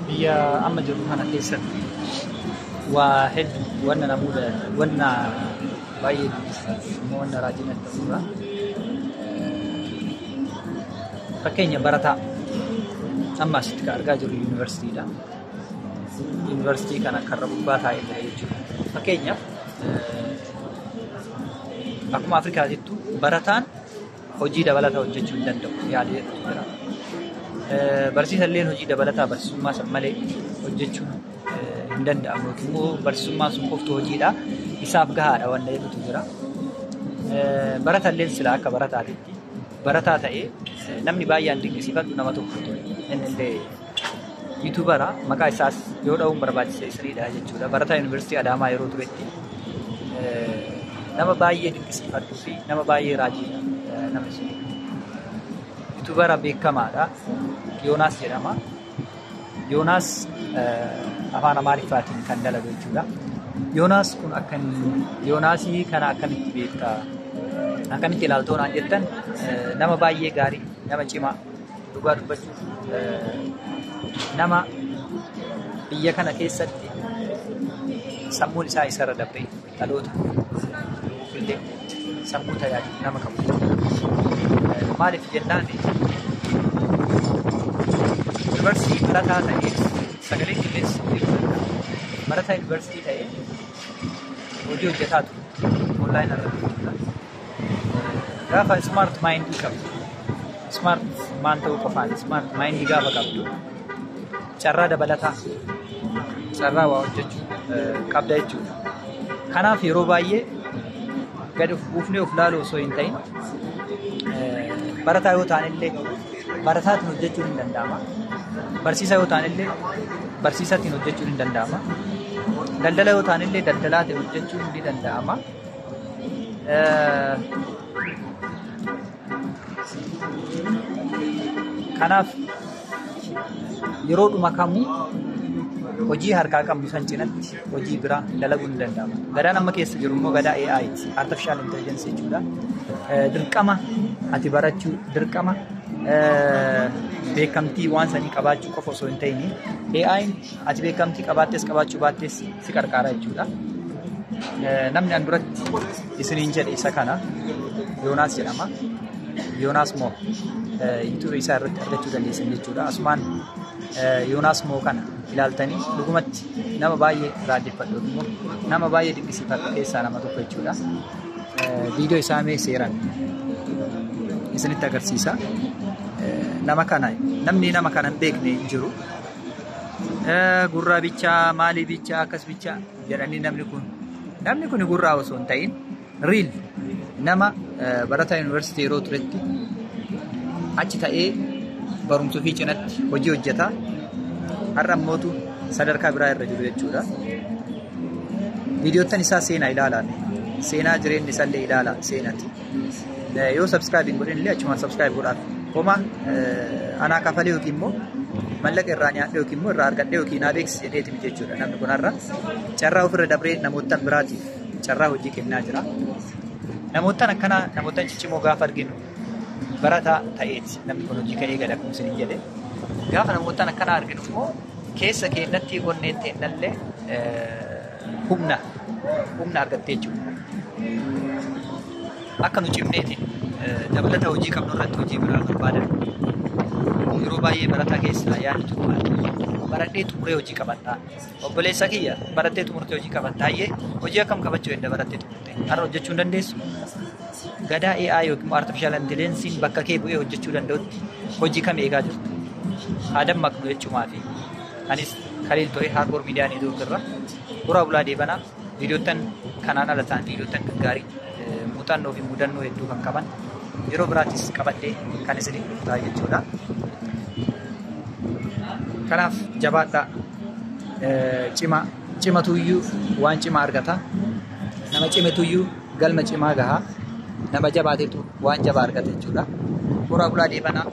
Biyya amma jirru kana keessatti waa hedduu wanna namuuda wanna baay'ee immoo wanna raajiin adda ta'uudha. Fakkeenya barataa amma asitti kan argaa jirru yuunivarsiitiidha. Yuunivarsiitii kana karra gubbaa taa'ee jira jechuudha. Fakkeenyaaf akkuma Afrikaatittu barataan hojii dabalataa hojjechuu hin danda'u yaadee jira. Barsiisa illeen hojii dabalataa barsiisummaa san malee hojjechuun hin danda'amu yookiin immoo barsiisummaan sun qoftu hojiidha. Isaaf gahaadha wanta jedhutu jira. Barataa illeen sila akka barataatitti barataa ta'ee namni baay'een dinqisiifadhu nama tokko ture. Inni illee yuutuubara maqaa isaas yoo dha'uun barbaachise isiniidha jechuudha. Barataa yuunivarsiitii Adaamaa yeroo turetti nama baay'ee dinqisiifadhuu fi nama baay'ee raajiidha nama sun. Yuutuubara beekamaadha. Yoonaas jedhama. Yoonaas afaan Amaariffaatiin kan dalagu jechuudha. Yoonaas kun akkan Yoonaasii kana akkamitti beektaa? Akkamitti ilaaltoo naan jettan nama baay'ee gaarii, nama cimaa, dhugaa dubbachuuf nama biyya kana keessatti sammuun isaa isarra dabree dhaloota illee sammuu tajaajilu nama qabu. Maaliif jennaan yuunivarsiitii barataa ta'ee sagalee qilleensa jiruu danda'a. Barataa yuunivarsiitii ta'ee hojii hojjetaa ture online irratti jechuudha. Gaafa smart mindii qabdu, smart maan ta'uu qofaan smart mindii gaafa qabdu carraa dabalataa carraa waa hojjechuu qabda jechuudha. Kanaaf yeroo baay'ee gadi of buufnee of laaluu osoo hin ta'in barataa yoo ta'an illee barataatiin hojjechuun hin danda'ama. Barsiisaa yoo ta'an illee barsiisaatiin hojjechuun hin danda'ama. Daldala yoo ta'an illee daldalaatiin hojjechuun ni danda'ama. Kanaaf yeroodhuma kamuu hojii harkaa qabnu san cinatti hojii biraa dalaguun ni danda'ama. Gadaan amma keessa jiru immoo gadaa AI ti, Artificial Intelligence jechuudha. Dirqama ati barachuu, dirqama beekamtii waan sanii qabaachuu qofa osoo hin ta'in AI'n ati beekamtii qabaattees qabaachuu baattees si qarqaara jechuudha. Namni an duratti isiniin jedhe isa kana Yoonaas jedhama. Yoonaas moo YouTube isaa irratti argachuu dandeessan jechuudha. Asumaan Yoonaas moo kana ilaaltanii dhugumatti nama baay'ee raajeffadhu yookiin immoo nama baay'ee dinqisiifadhu keessaa nama tokko jechuudha. Viidiyoo isaa mee seeraan isinitti agarsiisa. Nama kana namni nama kana hin beekne hin jiru. Gurraa bichaa maalii bichaa akkas bichaa jedhanii namni kun gurraa osoo hin ta'in riil nama barataa yuunivarsiitii yeroo turetti achi ta'ee barumsa ofii cinatti hojii hojjetaa har'a ammootu sadarkaa biraa irra jiru jechuudha. Viidiyoottan isaa seenaa ilaalaa. Seenaa jireenya isaallee ilaalaa seenati. Yoo subscribe hin godhin illee achumaan subscribe godhaaf. Homaa anaa kafalee yookiin immoo mallaqa irraa nyaadhee yookiin immoo irraa argadhee yookiin naa beeksise jedheeti miti jechuudha. Namni kun har'a carraa ofirra dabree namoottan biraatiif carraa hojii kennaa jira. Namoottan akkanaa namoottan ciccimoo gaafa arginu barataa ta'eeti namni kun hojii kan eegale akkuma isiniin jedhe. Gaafa namoottan akkanaa arginu immoo keessa keennatti onneen teennallee humna humna argattee jechuudha. Akka nu cimneetiin dabalata hojii qabnu irratti hojii biraa barbaadan. Yeroo baay'ee barataa keessaa yaadni jiru maali? Baradhee xumuree hojii qabadhaa. Obboleessa kiyya barattee xumurtee hojii qabatta. Hayyee hojii akkam qabachuu edda barattee xumurte? Har'a hojjechuu hin dandeessu? Gadaa AI yookiin immoo Artificial Intelligence'n bakka kee bu'ee hojjechuu danda'utti hojii kam eegaa jirtu? Haa dammaqnu jechumaafi. Anis Kaliil ture Hardcore Media Network irra. Horaa bulaa deebanaa viidiyoottan kanaan ala ta'an viidiyoottan gaggaarii muuxannoo fi mudannoo hedduu kan qaban yeroo biraattis qabadhee kan isiniif dhufu ta'a jechuudha. Kanaaf jabaadhaa cimaa cimatuyyuu waan cimaa argata. Nama cimetuyyuu galma cimaa gaha. Nama jabaatetu waan jabaa argata jechuudha. Horaa bulaa deebanaa.